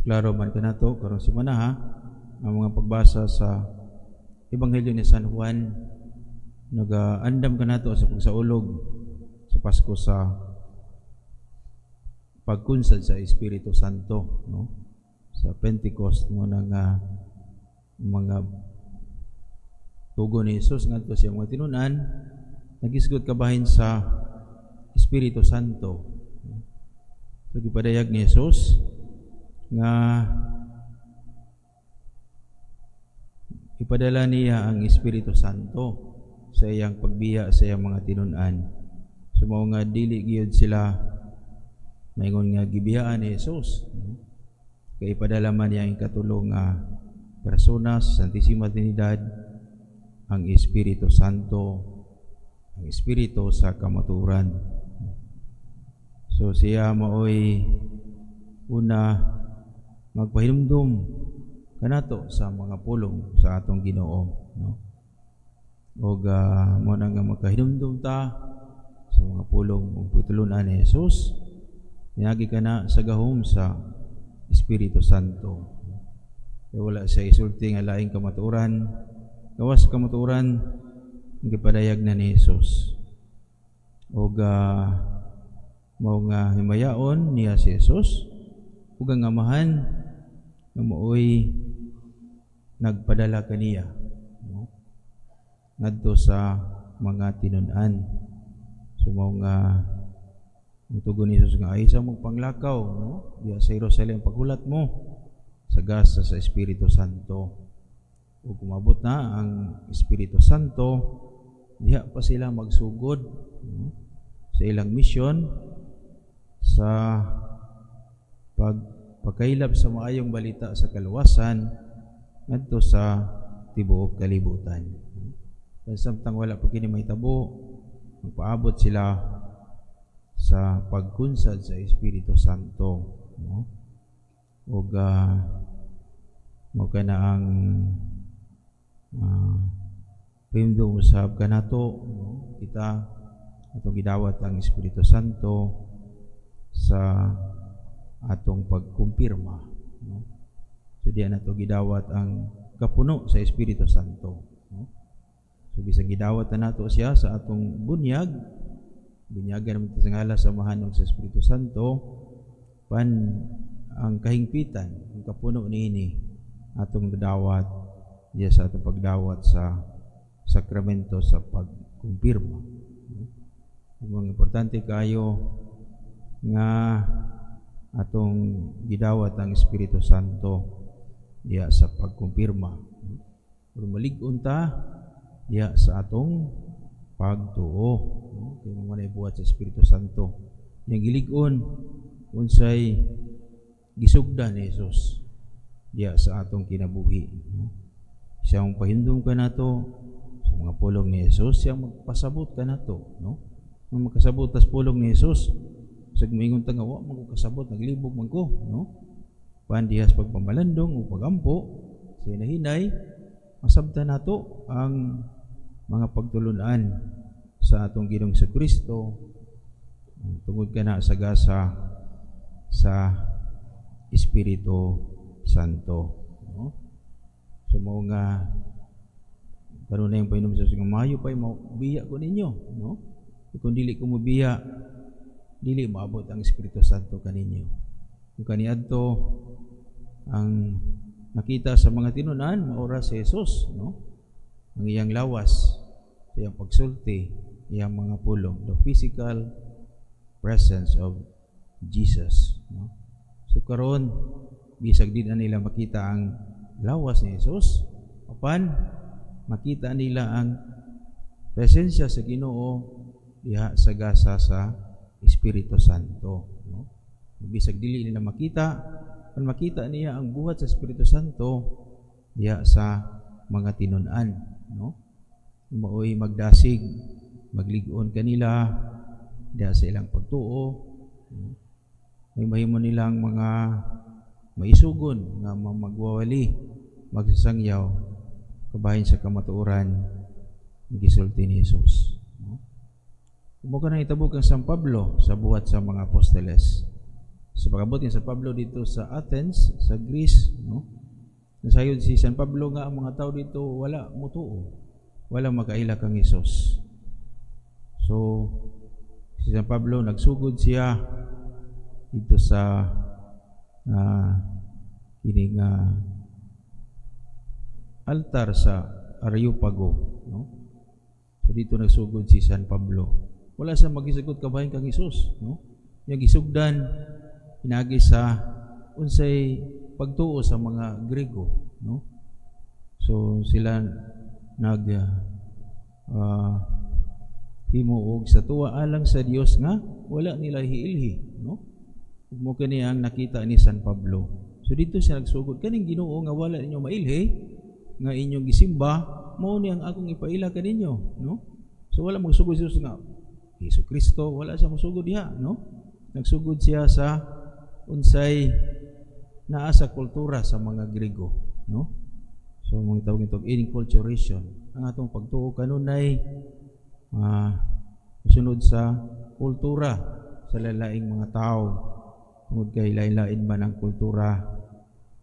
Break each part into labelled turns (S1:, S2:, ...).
S1: Klaro man kanato karong semana ha, ang mga pagbasa sa Ebanghelyo ni San Juan nagaandam kanato sa pagsaulog sa Pasko sa pagkunsad sa Espiritu Santo, no, sa Pentecost mo na nga mga tugon ni Jesus ngadto sa mga tinun-an nagisgot kabahin sa Espiritu Santo. So gipadayag ni Jesus nga ipadala niya ang Espiritu Santo sa iyang pagbiya sa iyang mga tinun-an. So mao nga dili gyud sila maingon nga gibiyaan ni Jesus, no? Kay ipadala man niya ang ikatulo nga persona sa Santissima Trinidad, ang Espiritu Santo, ang Espiritu sa kamatuoran. So siya maoy una magpahinumdum kanato sa mga pulong sa atong Ginoo, no? Og mo na nga makahinumdum ta sa mga pulong ug pagtulunan ni Jesus pinaagi kana sa gahom sa Espiritu Santo. Kaya wala siya isulti nga laing kamatuoran gawas sa kamatuoran ang gipadayag na ni Jesus. Og mao nga himayaon niya si Jesus ug ang Amahan nga maoy nagpadala kaniya, no, ngadto sa mga tinun-an. So mao nga ang tugon ni Jesus nga ay sa magpanglakaw, no, diya sa Jerusalem, paghulat mo sa gasa sa Espiritu Santo. Ug umabot na ang Espiritu Santo, diha pa sila magsugod, no, sa ilang misyon sa pagpakaylap sa maayong balita sa kaluwasan ngadto sa tibuok kalibutan. Kaya samtang wala pa kini mahitabo, magpaabot sila sa pagkunsad sa Espiritu Santo, no? Ug mao kana ang pahimdom usab kanato, no? Kita atong gidawat ang Espiritu Santo sa atong pagkumpirma, no? So diya nato gidawat ang kapuno sa Espiritu Santo, no? So bisan gidawat na nato siya sa atong bunyag, binyagan naman sa ngalan sa Amahan ug sa Espiritu Santo, pan ang kahingpitan, ang kapuno niini atong gidawat diya sa atong pagdawat sa sakramento sa pagkumpirma. Ang importante kayo nga atong gidawat ang Espiritu Santo diya sa pagkumpirma. Pero malig-on ta diya sa atong pagtuo, no? Kay mao man buhat sa Espiritu Santo. Yang gilig-on unsay gisugdan ni Jesus diya sa atong kinabuhi, no? Siya ang pahindom kanato sa mga pulong ni Jesus, siya ang magpasabot kanato, no? Nung makasabot tas pulong ni Jesus, sa moingon ta nga wa man ko kasabot, naglibog man ko, no? Pan dihas pagpamalandong o pagampo sa hinahinay, masabtan nato ang mga pagtulunan sa atong Ginoong Kristo tungod kana sa gasa sa Espiritu Santo, no? So mao nga kanunay ang Panginoon sa nga maayo pa biya ko ninyo, no? Kung dili ko mobiya, dili maabot ang Espiritu Santo kaninyo. Kung kaniadto ang nakita sa mga tinunan maura si Jesus, no? Ang iyang lawas, iyang pagsulti, iyang mga pulong, the physical presence of Jesus, no? So karon bisag di na nila makita ang lawas ni Jesus, apan makita nila ang presensya sa Ginoo diha sa gasa sa Espiritu Santo, no? Bisag dili nila makita, pan makita niya ang buhat sa Espiritu Santo diha sa mga tinun-an, no? Maoy magdasig, maglig-on kanila diha sa ilang pagtuo, no? May mahimo nilang mga maisugon nga magwawali, magsasangyaw kabahin sa kamatuoran gisulti ni Jesus, no? Mao kana hitabo kang San Pablo sa buhat sa mga apostoles. Sa pag-abot ni San Pablo dito sa Athens, sa Greece, no? Nasayod si San Pablo nga ang mga tao dito wala mutuo. Wala makaila kang Hesus. So si San Pablo, nagsugod siya dito sa kining altar sa Areopago, no? So dito nagsugod si San Pablo. Wala siya maghisgot kabahin kang Hesus, no? Iyang gisugdan pinagi sa unsay pagtuo sa mga Grego, no? So sila nag himo og sa tuwa alang sa Dios nga wala nila hiilhi, no? Ug mao kini ang nakita ni San Pablo. So dito siya nagsugod, kaning Ginoo nga wala ninyo mailhi, nga inyong gisimba, mao ni ang akong ipaila kaninyo, no? So wala magsugod si Jesus nga Jesu Kristo, wala siya mosugod diha, no? Nagsugod siya sa unsay naa sa kultura sa mga Grego, no? So mga tawag ito inculturation. Ang atong pagtuo kanunay sunod sa kultura sa lalaing mga tao. Tungod kay lain-lain man ang kultura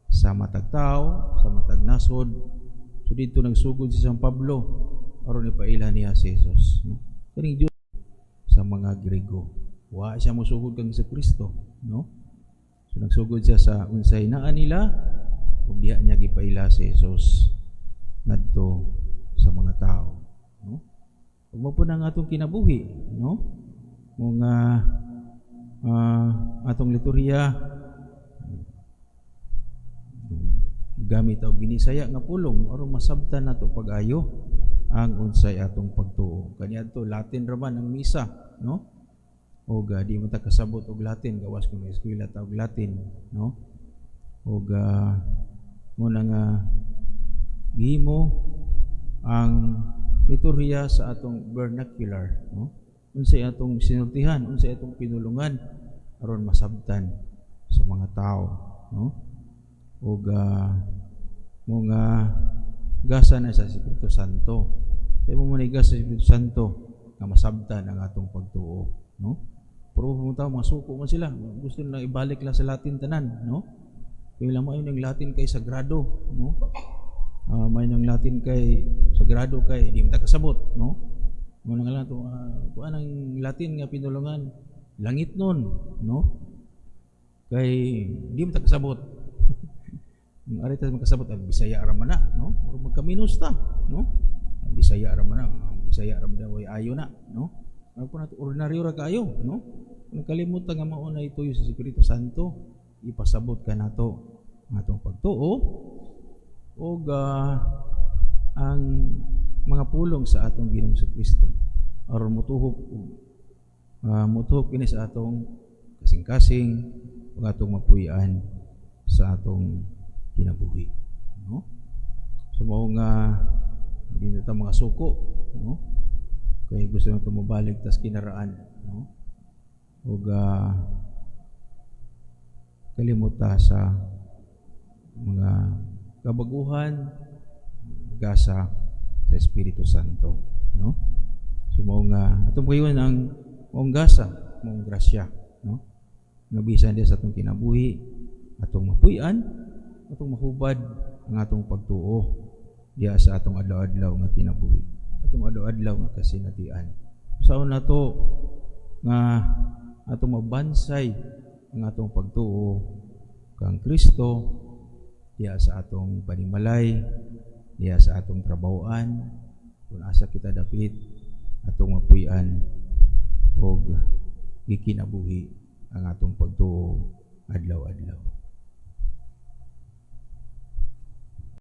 S1: sa matag tao, sa matag nasod. So dito nagsugod si San Pablo aron ipaila niya si Jesus, no? Kaning Dios sa mga Grego. Wa siya mosugod kang Kristo, no? So nagsugod siya sa unsay naa nila ug diha niya gipaila si Jesus ngadto sa mga tao, no? Ug mao po ang atong kinabuhi, no? Mga atong liturhiya, gamit og Binisaya nga pulong aron masabtan nato pag-ayo ang unsay atong pagtuo. Kaniadto Latin ra man ang misa, no? Og di man ta kasabot og Latin, gawas kung eskwela ta og Latin, no? Og mao na nga gihimo ang liturhiya sa atong vernacular, no? Unsay atong sinultihan, unsay atong pinulungan aron masabtan sa mga tao, no? Ug mga gasa na sa Espiritu Santo. Kay mao man gasa sa Espiritu Santo nga masabtan ang atong pagtuo, no? Pero pumunta, mga suko man sila, gusto na ibalik lang sa Latin tanan, no? Kay lang maayo ng Latin kay sagrado, no? Maayo ng Latin kay sagrado kay di man ta kasabot, no? Mao na nga lang to, kuan ang Latin nga pinulungan, langit nun, no? Kay di man ta kasabot. Ang ari ta makasabot, ang Bisaya ra man na, no? Murag magkaminos ta, no? Ang Bisaya ra man na, ang Bisaya ra man na, way ayo na, no? Ano po nato, ordinaryo ra kaayo, no? Kung kalimot nga mao na ituyo sa Espiritu Santo, ipasabot ka nato ang atong pagtuo ug ang mga pulong sa atong Ginoong Kristo aron motuhop ug motuhop kini sa atong kasing-kasing ug atong mapuy-an sa atong kinabuhi, no? So mao nga hindi na ta mga suko, no? Kay gusto nato mobalik tas kinaraan, no? Ug kalimot ta sa mga kabaguhan, gasa sa Espiritu Santo, no? So mao nga atong pahigayon ang maong gasa, maong grasya, no? Nga bisan diha sa atong kinabuhi, atong mapuy-an, atong mahubad ang atong pagtuo diha sa atong adlaw-adlaw nga kinabuhi, atong adlaw-adlaw nga kasinatian. Usaon nato nga atong mabansay ang atong pagtuo kang Kristo diha sa atong panimalay, diha sa atong trabahoan, kung asa kita dapit, atong mapuy-an og gikinabuhi ang atong pagtuo adlaw-adlaw.